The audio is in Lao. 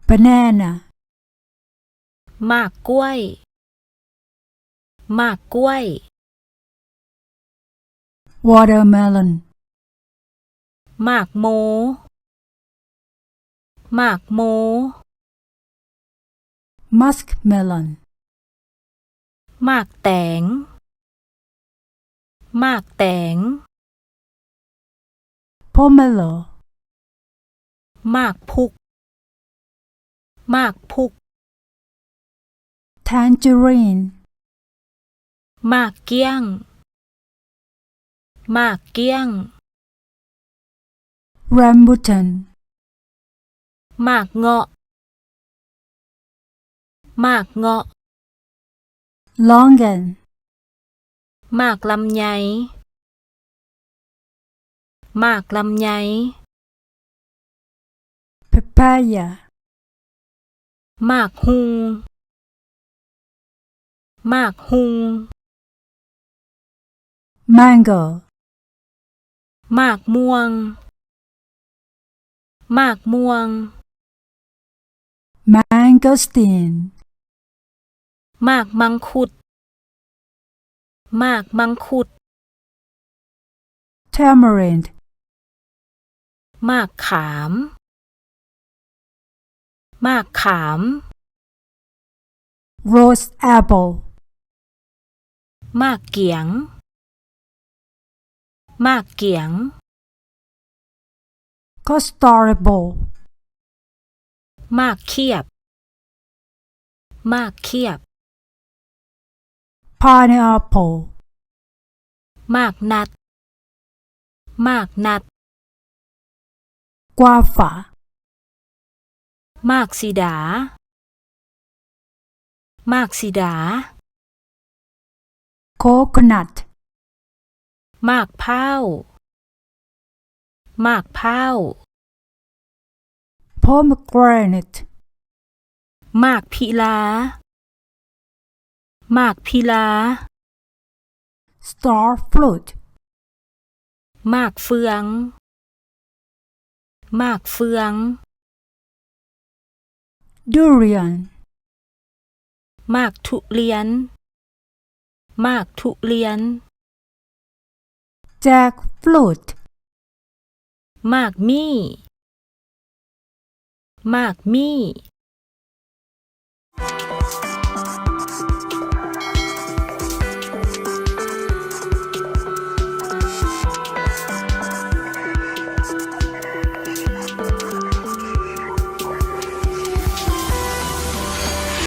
banana ໝາກກ້ວຍ ໝາກກ້ວຍ watermelon ໝາກໂມ ໝາກໂມ muskmelon ໝາກແຕງ ໝາກແຕງ pomelo ໝາກພຸກ ໝາກພຸກ tangerine ໝາກກ້ຽງ ໝາກກ້ຽງ rambutan ໝາກເງາະ ໝາກເງາະ longan ໝາກລຳໄຍ ໝາກລຳໄຍ papaya ໝາກຮຸ່ງ ໝາກຮຸ່ງ mango ໝາກມ່ວງ ໝາກມ່ວງ mangosteen ໝາກມັງຄຸດ ໝາກມັງຄຸດ tamarind ໝາກຂາມ ໝາກຂາມ rose apple ໝາກກຽງ ໝາກກຽງ custard apple ໝາກຂຽບ ໝາກຂຽບ pineapple ໝາກນັດ ໝາກນັດ guava ໝາກສີດາ ໝາກສີດາ coconut ໝາກພ້າວ ໝາກພ້າວ pomegranate ໝາກພິລາ ໝາກພິລາ star fruit ໝາກເຟືອງ ໝາກເຟືອງ durian ໝາກທຸລຽນ ໝາກທຸລຽນ jackfruit ໝາກມີ້ ໝາກມີ້